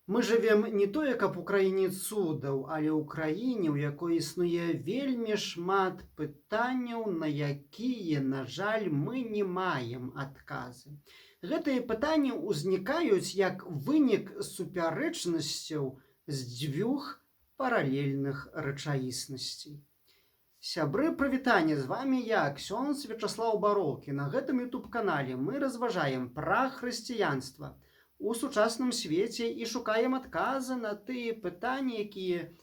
Мы жывем не тое каб у краіне цудаў, але ў краіне, у якой існуе вельмі шмат пытанняў, на якія, на жаль, мы не маем адказы. Гэтыя пытанні ўзнікаюць як вынік супярэчнасцяў з дзвюх паралельных рэчаіснасцей. Сябры, прывітанне, з вами я, ксёндз Вячаслаў Бароўкі. На гэтым YouTube-канале мы разважаем пра хрысціянства у сучасным свеце і шукаем адказы на тыя пытанні, якія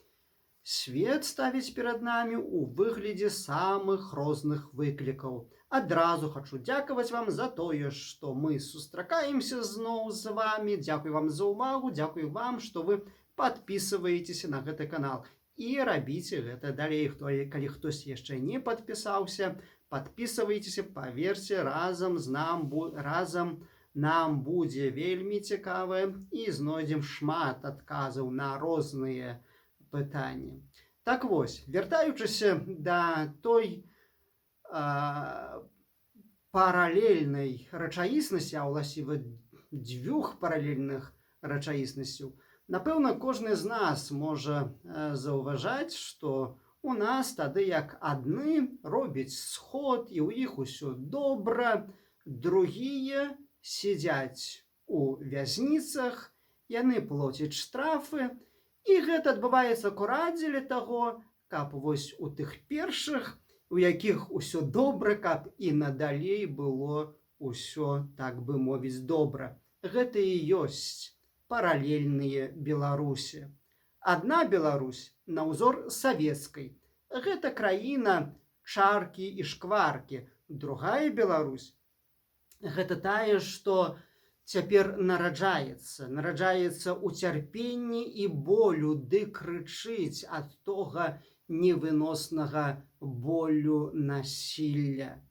свет ставіць перад намі ў выглядзе самых розных выклікаў. Адразу хачу дзякаваць вам за тое, што мы сустракаемся зноў з вами. Дзякуй вам за ўвагу, дзякуй вам, што вы падпісваецеся на гэты канал. І рабіце гэта далей, хто, калі хтось яшчэ не падпісаўся, падпісвайцеся, паверце, разам нам будзе вельмі цікава і знойдзем шмат адказаў на розныя пытанні. Так вось, вяртаючыся да той паралельнай рэчаіснасці, а ўласціва дзвюх паралельных рэчаіснасцяў, напэўна, кожны з нас можа заўважаць, што у нас тады як адны робяць сход і ў іх усё добра, другія сядзяць у вязніцах, яны плоцяць штрафы, і гэта адбываецца акурат дзеля таго, каб вось у тых першых, у якіх усё добра, каб і надалей было ўсё, так бы мовіць, добра. Гэта і ёсць паралельныя Беларусі. Адна Беларусь на ўзор савецкай. Гэта краіна чаркі і шкваркі. Другая Беларусь — гэта тая, што цяпер нараджаецца, нараджаецца ў цярпенні і болю, ды крычыць ад тога невыноснага болю насілля.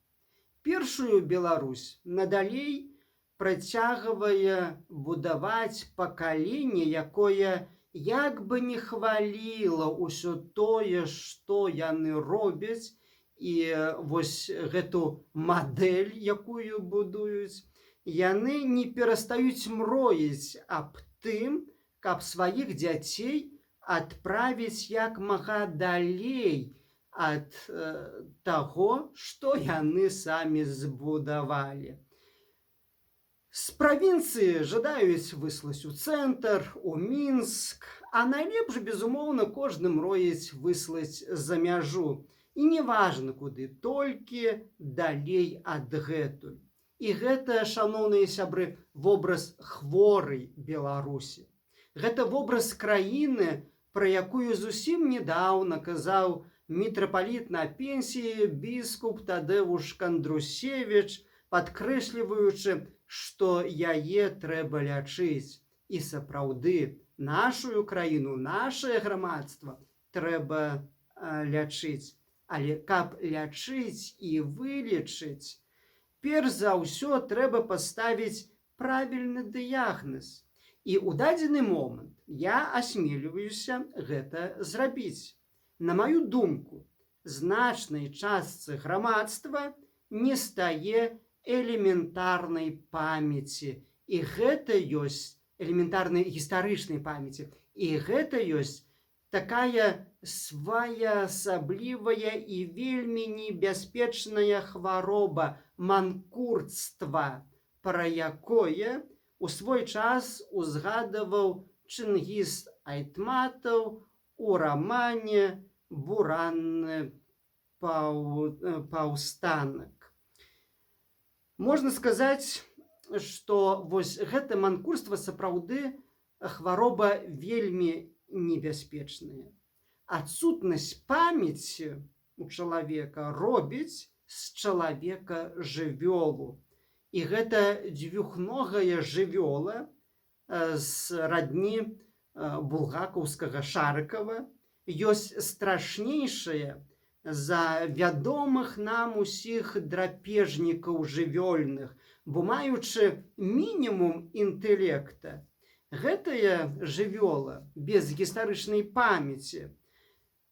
Першую Беларусь надалей працягвае будаваць пакаленне, якое як бы не хваліла ўсё тое, што яны робяць, і вось гэту мадэль, якую будуюць, яны не перастаюць мроіць аб тым, каб сваіх дзяцей адправіць як мага далей ад таго, што яны самі збудавалі. З правінцыі жадаюць выслаць у цэнтр, у Мінск, а найлепш, безумоўна, кожны мроіць выслаць за мяжу. І неважна куды, толькі далей адгэтуль. І гэта, шаноўныя сябры, вобраз хворай Беларусі. Гэта вобраз краіны, пра якую зусім нядаўна казаў мітрапаліт на пенсіі біскуп Тадэвуш Кандрусевіч, падкрэсліваючы, што яе трэба лячыць. І сапраўды, нашую краіну, нашае грамадства трэба лячыць. Але каб лячыць і вылечыць, перш за ўсё трэба паставіць правільны дыягназ. І ў дадзены момант я асмельваюся гэта зрабіць. На маю думку, значнай частцы грамадства не стае элементарнай памяці. І гэта ёсць элементарнай гістарычнай памяці. І гэта ёсць такая своеасаблівая і вельмі небяспечная хвароба манкурцтва, пра якое у свой час узгадываў Чынгіз Айтматаў у рамане «Буранны паўстанак». Можна сказаць, што вось гэта манкурства сапраўды хвароба вельмі небяспечная. Адсутнасць памяці у чалавека робіць з чалавека жывёлу. І гэта дзвюхногая жывёла з радні булгакаўскага Шарыкава ёсць страшнейшая за вядомых нам усіх драпежнікаў жывёльных, бо, маючы мінімум інтэлекта, гэтая жывёла без гістарычнай памяці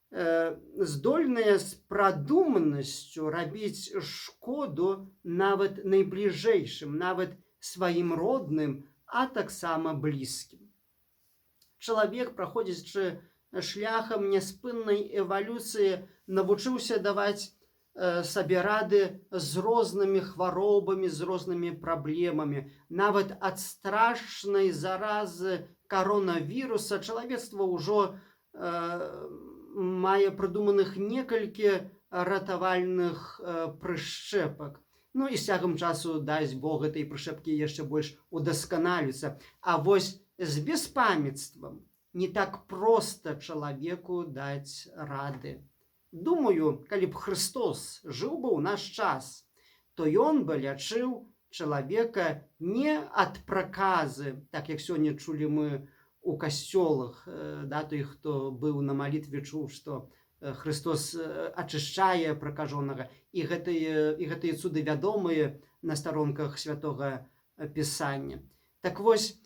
здольная з прадуманасцю рабіць шкоду нават найбліжэйшым, нават сваім родным, а таксама блізкім. Чалавек, праходзячы шляхам няспыннай эвалюцыі, навучыўся даваць сабе рады з рознымі хваробамі, з рознымі праблемамі. Нават ад страшнай заразы каронавіруса чалавецтва ўжо мае прыдуманых некалькі ратавальных прышчэпак. Ну і з цягам часу, дасць Бог, гэтай прышчэпкі яшчэ больш удасканалюцца. А вось з беспамятствам не так проста чалавеку даць рады. Думаю, калі б Хрыстос жыў бы ў наш час, то ён бы лячыў чалавека не ад праказы, так як сёння чулі мы у касцёлах, да, той, хто быў на малітве, чуў, што Хрыстос ачышчае пракажонага, і гэтыя цуды вядомыя на старонках Святога Пісання. Так вось,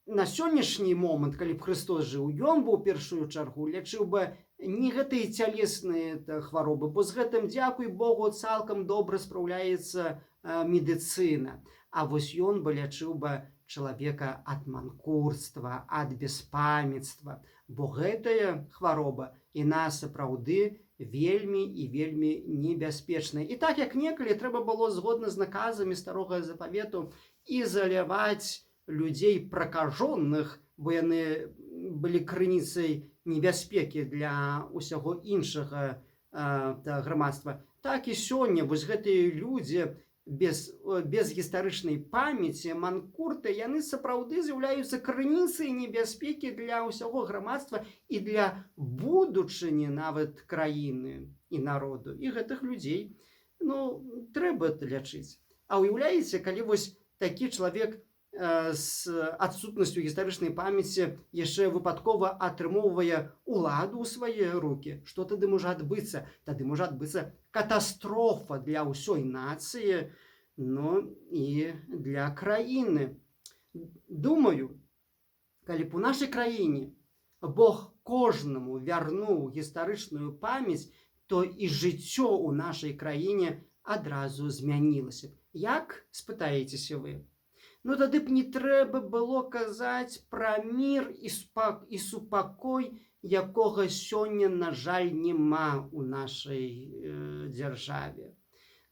на сённяшні момант, калі б Хрыстос жыў, ён бы ў першую чаргу лячыў бы не гэтыя цялесныя хваробы, бо з гэтым, дзякуй Богу, цалкам добра спраўляецца медыцына. А вось ён бы лячыў бы чалавека ад манкурства, ад беспамятства, бо гэтая хвароба яна сапраўды вельмі і вельмі небяспечная. І так, як некалі трэба было згодна з наказамі Старога Запавету ізаляваць людзей пракажонных, бо яны былі крыніцай небяспекі для ўсяго іншага грамадства, так і сёння вось гэтыя людзі без гістарычнай памяці, манкурты, яны сапраўды з'яўляюцца крыніцай небяспекі для ўсяго грамадства і для будучыні нават краіны і народу. І гэтых людзей, ну, трэба лячыць. А уяўляеце, калі вось такі чалавек з адсутнасцю гістарычнай памяці яшчэ выпадкова атрымоўвае ўладу ў свае рукі, што тады можа адбыцца? Тады можа адбыцца катастрофа для ўсёй нацыі, ну і для краіны. Думаю, калі б у нашай краіне Бог кожнаму вярнуў гістарычную памяць, то і жыццё ў нашай краіне адразу змянілася б. Як, спытаецеся вы? Ну, тады б не трэба было казаць пра мір і супакой, якога сёння, на жаль, няма ў нашай дзяржаве.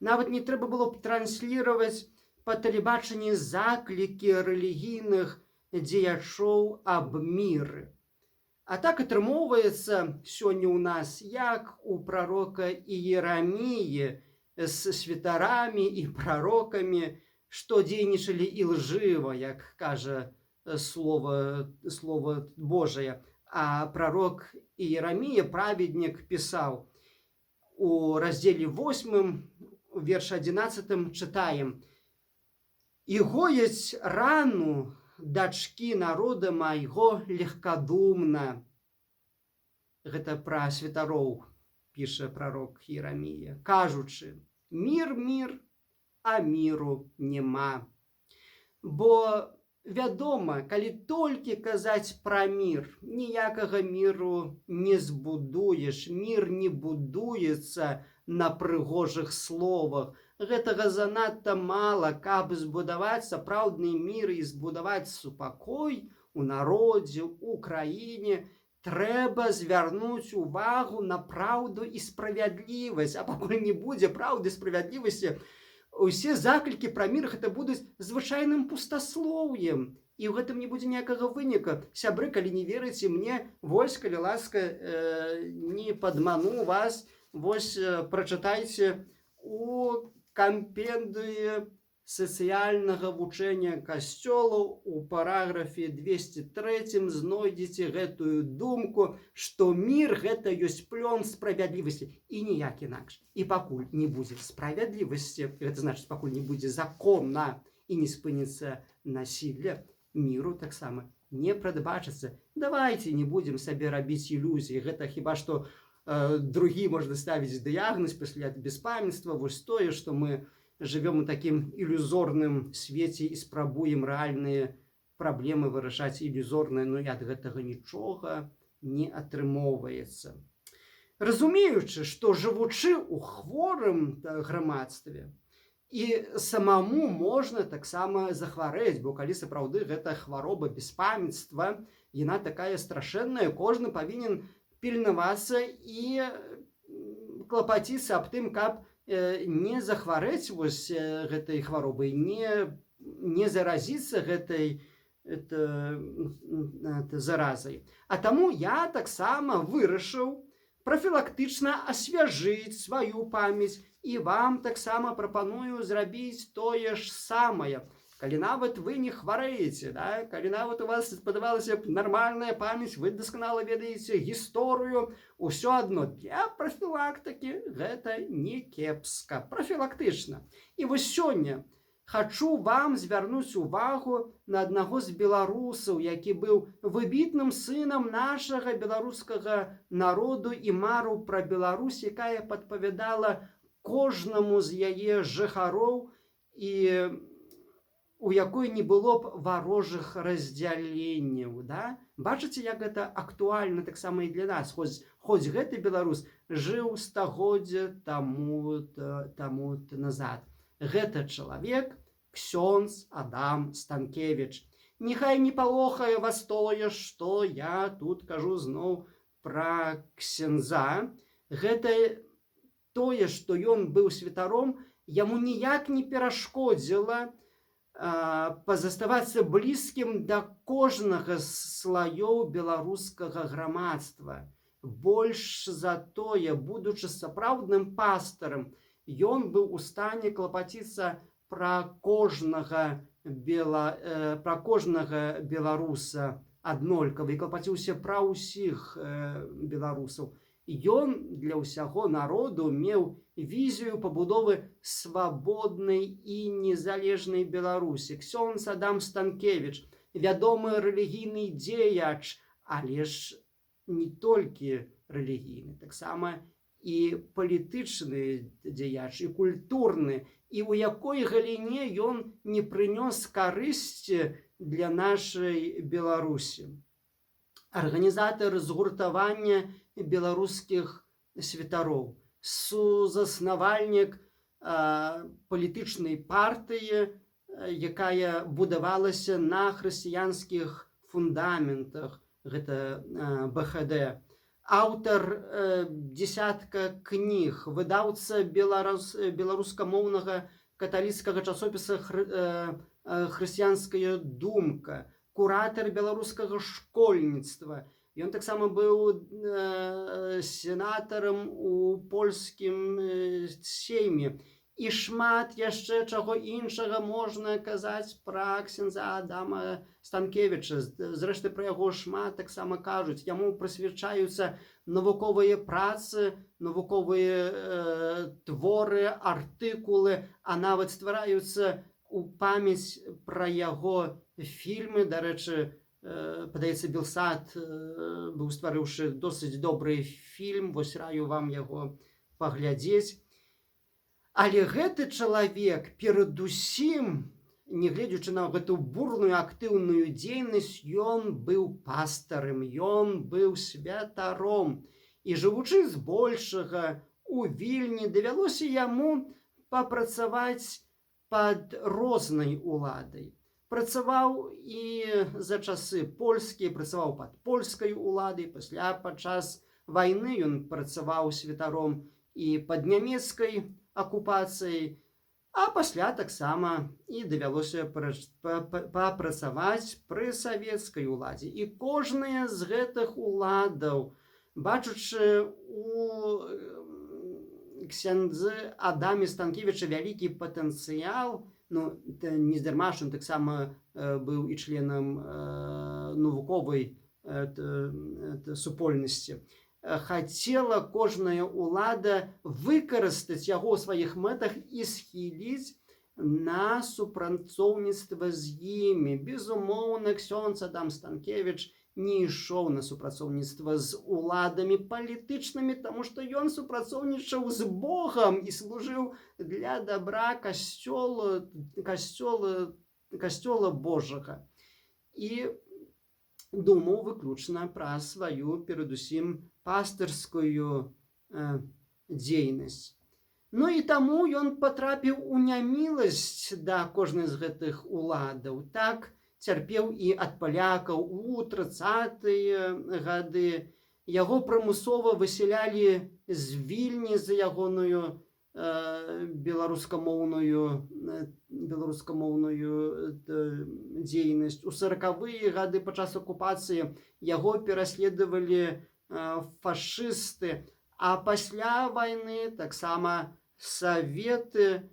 Нават не трэба было б трансліраваць па тэлебачанні заклікі рэлігійных дзеячоў аб міры. А так атрымоўваецца сёння ў нас, як у прарока Іераміі з святарамі і прарокамі, што дзейнічалі ілжыва, як кажа слова Божае. А прарок Іерамія, праведнік, пісаў у раздзеле 8, верш 11 чытаем: «І гояць рану дачкі народа майго легкадумна». Гэта пра святароў піша прарок Іерамія, кажучы: «Мір, мір, а міру няма». Бо вядома, калі толькі казаць пра мір, ніякага міру не збудуеш, мір не будуецца на прыгожых словах. Гэтага занадта мала, каб збудаваць сапраўдны мір і збудаваць супакой у народзе, у краіне. Трэба звярнуць увагу на праўду і справядлівасць. А пакуль не будзе праўды, справядлівасці, усе заклікі пра мір гэта будуць звычайным пустаслоўем. І ў гэтым не будзе ніякага выніка. Сябры, калі не верыце мне, вось, калі ласка, не падману вас, вось прачытайце у кампендыі сацыяльнага вучэння касцёлу, у параграфе 203 знойдзеце гэтую думку, што мір гэта ёсць плён справядлівасці і ніяк інакш. І пакуль не будзе справядлівасці, гэта значыць, пакуль не будзе закона і не спыніцца насілле, міру таксама не прадбачыцца. Давайте не будзем сабе рабіць ілюзіі. Гэта хіба што другі можна ставіць дыягназ пасля беспамятства, вось тое, што мы жывём у такім ілюзорным свеце і спрабуем рэальныя праблемы вырашаць ілюзорныя, ну і ад гэтага нічога не атрымоўваецца. Разумеючы, што, жывучы ў хворым грамадстве, І самому можна таксама захварэць, бо калі сапраўды гэта хвароба беспамятства, яна такая страшэнная, кожны павінен пільнавацца і клапаціцца аб тым, каб не захварэць вось гэтай хваробай, не заразіцца гэтай это заразай. А таму я таксама вырашыў прафілактычна асвяжыць сваю памяць і вам таксама прапаную зрабіць тое ж самае. Калі нават вы не хварэеце, да? Калі нават у вас, падавалася б, нармальная памяць, вы дасканала ведаеце гісторыю, усё адно для прафілактыкі гэта не кепска, прафілактычна. І вось сёння хачу вам звярнуць увагу на аднаго з беларусаў, які быў выбітным сынам нашага беларускага народу і марыў пра Беларусь, якая падпавядала кожнаму з яе жыхароў і у якой не было б варожых раздзяленняў, да? Бачыце, як гэта актуальна таксама і для нас, хоць гэты беларус жыў стагоддзя таму назад. Гэта чалавек ксёндз Адам Станкевіч. Няхай не палохае вас тое, што я тут кажу зноў пра ксяндза. Гэта тое, што ён быў святаром, яму ніяк не перашкодзіла пазаставацца блізкім да кожнага з слаёў беларускага грамадства. Больш за тое, будучы сапраўдным пастарам, ён быў у стане клапаціцца пра кожнага беларуса аднолькава і клапаціўся пра ўсіх беларусаў. Ён для ўсяго народу меў візію пабудовы свабоднай і незалежнай Беларусі. Ксёндз Адам Станкевіч, вядомы рэлігійны дзеяч, але ж не толькі рэлігійны, таксама і палітычны дзеяч, і культурны, і ў якой галіне ён не прынёс карысці для нашай Беларусі. Арганізатар згуртавання беларускіх святароў, сузаснавальнік палітычнай партыі, якая будавалася на хрысціянскіх фундаментах, гэта БХД. Аўтар десятка кніг, выдаўца беларускамоўнага каталіцкага часопіса «Хрысціянская думка», куратар беларускага школьніцтва. Ён таксама быў сенатарам у польскім сейме. І шмат яшчэ чаго іншага можна казаць пра ксяндза Адама Станкевіча. Зрэшты, пра яго шмат таксама кажуць. Яму прысвячаюцца навуковыя працы, навуковыя творы, артыкулы, а нават ствараюцца у памяць пра яго фільмы. Дарэчы, падаецца, Белсат быў стварыўшы досыць добры фільм, вось раю вам яго паглядзець. Але гэты чалавек перадусім, нягледзячы на гэту бурную актыўную дзейнасць, ён быў пастарым, ён быў святаром. І жывучы збольшага у Вільні, давялося яму папрацаваць пад рознай уладай. Працаваў і за часы польскія, працаваў пад польскай уладай, пасля, падчас вайны, ён працаваў святаром і пад нямецкай акупацыяй, а пасля таксама і давялося папрацаваць пры савецкай уладзе. І кожная з гэтых уладаў, бачучы у ксяндзы Адаме Станкевіча вялікі патэнцыял, ну, нездарма ж ён таксама быў і членам навуковай супольнасці, хацела кожная ўлада выкарыстаць яго ў сваіх мэтах і схіліць на супрацоўніцтва з імі. Безумоўна, ксёндз Адам Станкевіч не ішоў на супрацоўніцтва з уладамі палітычнымі, таму што ён супрацоўнічаў з Богам і служыў для добра касцёла Божага. І думаў выключна пра сваю, перадусім, пастырскую дзейнасць. Ну і таму ён патрапіў у няміласць да кожнай з гэтых уладаў. Так цярпеў і ад палякаў у 30-тыя гады. Яго прымусова высялялі з Вільні за ягоную беларускамоўную дзейнасць. У 40-выя гады падчас акупацыі яго пераследавалі фашысты, а пасля вайны таксама саветы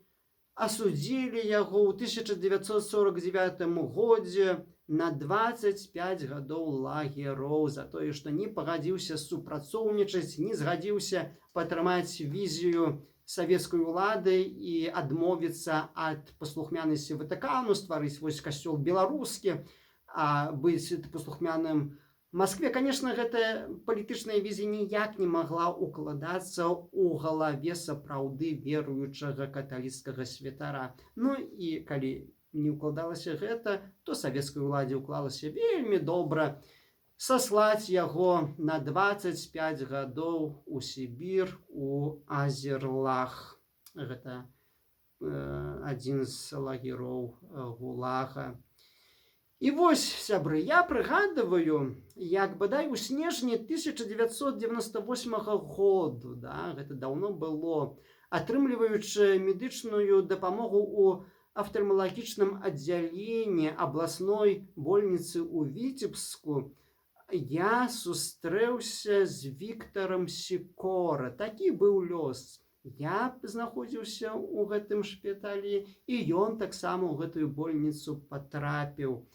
асудзілі яго ў 1949 годзе на 25 гадоў лагероў за тое, што не пагадзіўся супрацоўнічаць, не згадзіўся падтрымаць візію савецкай улады і адмовіцца ад паслухмянасці Ватыкану, стварыць вось касцёл беларускі, а быць паслухмяным Маскве. Конечно, гэтая палітычная візія ніяк не магла укладацца ў галаве сапраўды веруючага каталіцкага святара. Ну і калі не ўкладалася гэта, то савецкай уладзе ўклалася вельмі добра саслаць яго на 25 гадоў у Сібір, у Азерлаг. Гэта адзін з лагероў ГУЛАГа. І вось, сябры, я прыгадываю, як бадай у снежні 1998 году, да, гэта даўно было, атрымліваючы медычную дапамогу ў афтальмалагічным аддзяленні абласной больніцы ў Віцебску, я сустрэўся з Віктарам Сікора. Такі быў лёс. Я знаходзіўся ў гэтым шпіталі, і ён таксама ў гэтую больніцу патрапіў.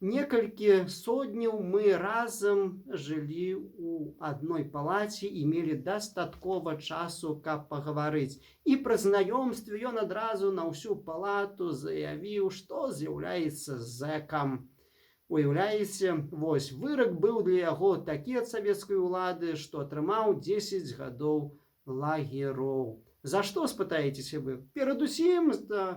Некалькі содняў мы разам жылі ў адной палаце і мелі дастаткова часу, каб пагаварыць. І пры знаёмстве ён адразу на ўсю палату заявіў, што з'яўляецца зэкам. Уяўляеце, вось вырак быў для яго такі ад савецкай улады, што атрымаў 10 гадоў лагероў. За што, спытаецеся вы? Перадусім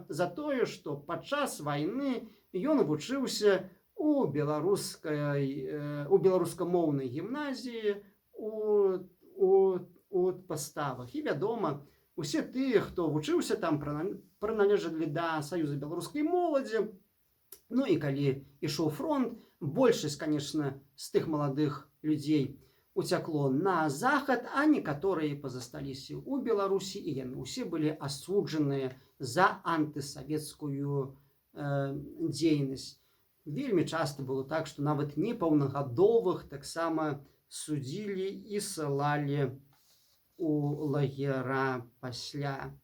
за тое, што падчас вайны ён вучыўся у беларускамоўнай гімназіі у Паставах. І вядома, усе тыя, хто вучыўся там, прыналежалі да Саюза беларускай моладзі. Ну і калі ішоў фронт, большасць, конечно, з тых маладых людзей уцякло на захад, а некаторыя пазасталіся ў Беларусі, і яны ўсе былі асуджаныя за антысавецкую дзейнасць. Вельмі часта было так, што нават непаўнагадовых таксама судзілі і ссылалі у лагера пасля.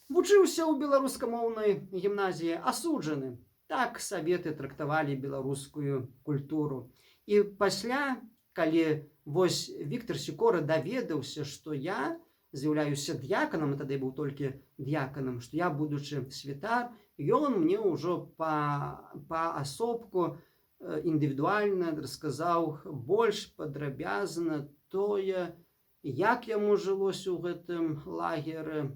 Вучыўся ў беларускамоўнай гімназіі, асуджаны. Так саветы трактавалі беларускую культуру. І пасля, калі вось Віктор Сікора даведаўся, што я з'яўляюся д'яканам, а тады быў толькі д'яканам, што я будучы святар, ён мне ўжо паасобку, індывідуальна расказаў больш падрабязна тое, як яму жылося ў гэтым лагеры.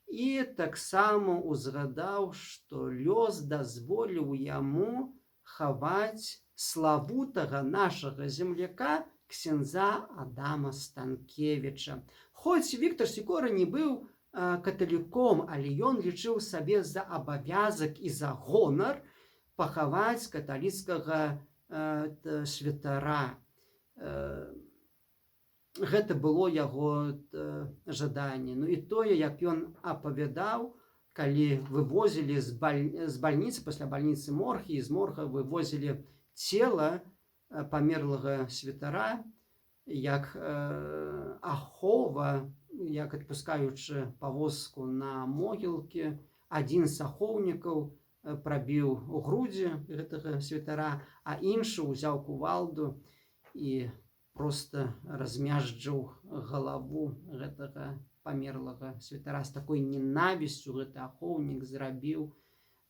І таксама узгадаў, што лёс дазволіў яму хаваць славутага нашага земляка ксяндза Адама Станкевіча. Хоць Віктор Сікора не быў каталіком, але ён лічыў сабе за абавязак і за гонар пахаваць каталіцкага святара. Гэта было яго жаданне. Ну і тое, як ён апавядаў, калі вывозілі з бальніцы, пасля бальніцы морг, і з морга вывозілі цела памерлага святара, як ахова, як адпускаючы павозку на могілкі, адзін з ахоўнікаў прабіў грудзі гэтага святара, а іншы ўзяў кувалду і просто размязджыў галаву гэтага памерлага святара. З такой ненавісцю гэты ахоўнік зрабіў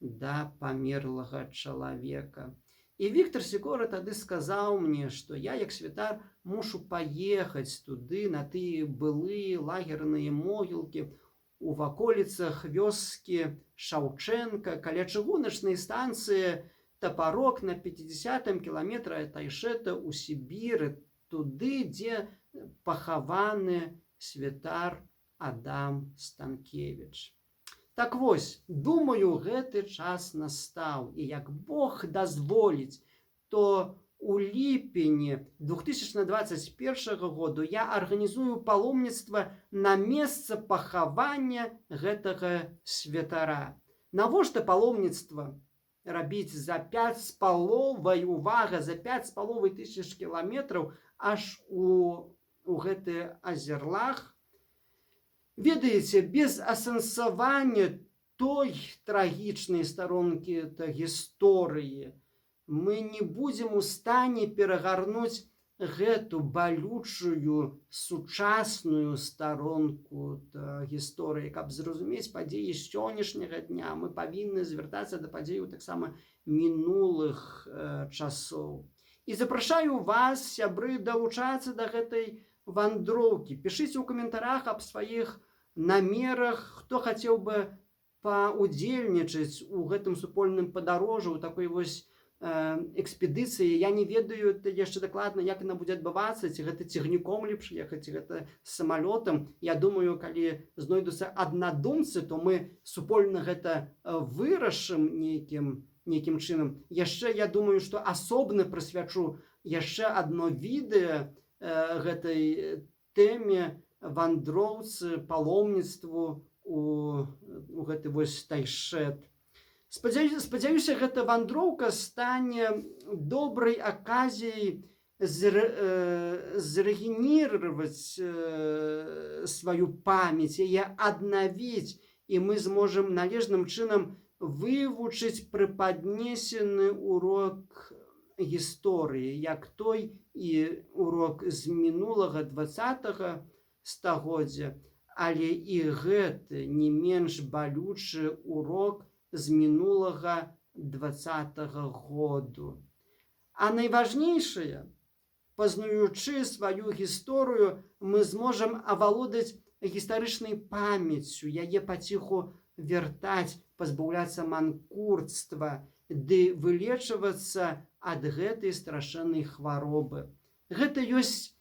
да памерлага чалавека. І Віктор Сікора тады сказаў мне, што я як святар мушу паехаць туды, на тыя былыя лагерныя могілкі у ваколіцах вёскі Шаўчэнка, каля чыгуначнай станцыі Тапарок на 50 кіламетры ад Тайшэта ў Сібіры, туды, дзе пахаваны святар Адам Станкевіч. Так вось, думаю, гэты час настаў, і як Бог дазволіць, то у ліпені 2021 году я арганізую паломніцтва на месца пахавання гэтага святара. Навошта паломніцтва рабіць за 5,5, увага, за 5,5 тысяч кіламетраў аж у гэты Азерлаг? Ведаеце, без асэнсавання той трагічнай старонкі та гісторыі мы не будзем у стане перагарнуць гэту балючую сучасную старонку гісторыі. Каб зразумець падзеі сённяшняга дня, мы павінны звяртацца да падзеяў таксама мінулых часоў. І запрашаю вас, сябры, далучацца да гэтай вандроўкі. Пішыце ў каментарах аб сваіх намерах, хто хацеў бы паўдзельнічаць у гэтым супольным падарожжы, у такой вось экспедыцыі. Я не ведаю яшчэ дакладна, як яна будзе адбывацца, ці гэта цягніком лепш ехаць, ці гэта самалётам. Я думаю, калі знойдуцца аднадумцы, то мы супольна гэта вырашым нейкім чынам. Яшчэ я думаю, што асобна прысвячу яшчэ адно відэа гэтай тэме, вандроўцы, паломніцтву у гэты вось Тайшэт. Спадзяюся, гэта вандроўка стане добрай аказіяй зрэгенерировать сваю памяць, яе аднавіць, і мы зможам належным чынам вывучыць прыпаднесены урок гісторыі, як той і урок з мінулага 20 стагоддзя, але і гэты не менш балючы урок з мінулага 20-го году. А найважнейшае, пазнаючы сваю гісторыю, мы зможам авалодаць гістарычнай памяццю, яе паціху вяртаць, пазбаўляцца манкурцтва ды вылечвацца ад гэтай страшэннай хваробы. Гэта ёсць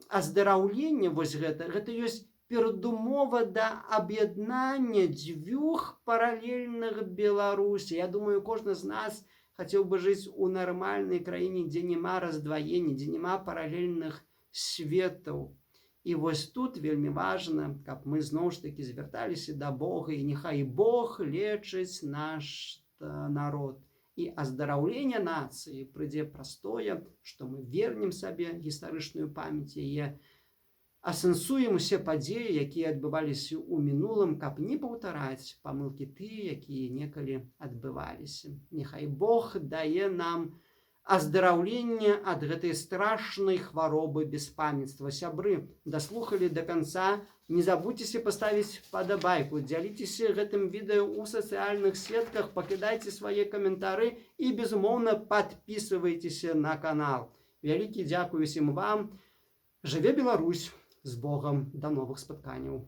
аздараўленне, вось гэта ёсць перадумова да аб'яднання дзвюх паралельных Беларусей. Я думаю, кожны з нас хацеў бы жыць у нармальнай краіне, дзе няма раздваення, дзе няма паралельных светаў. І вось тут вельмі важна, каб мы зноў ж такі звярталіся да Бога, і няхай Бог лечыць наш народ. І аздараўленне нацыі прыйдзе праз тое, што мы вернем сабе гістарычную памяць, яе асэнсуем, усе падзеі, якія адбываліся ў мінулым, каб не паўтараць памылкі тыя, якія некалі адбываліся. Няхай Бог дае нам аздараўленне ад гэтай страшнай хваробы беспамятства. Сябры, даслухалі до конца. Не забудзьцеся паставіць падабайку, дзяліцеся гэтым відэа ў сацыяльных сетках, пакідайце свае каментары і, безумоўна, падпісвайцеся на канал. Вялікі дзякуй усім вам. Жыве Беларусь! З Богам, да новых спатканняў.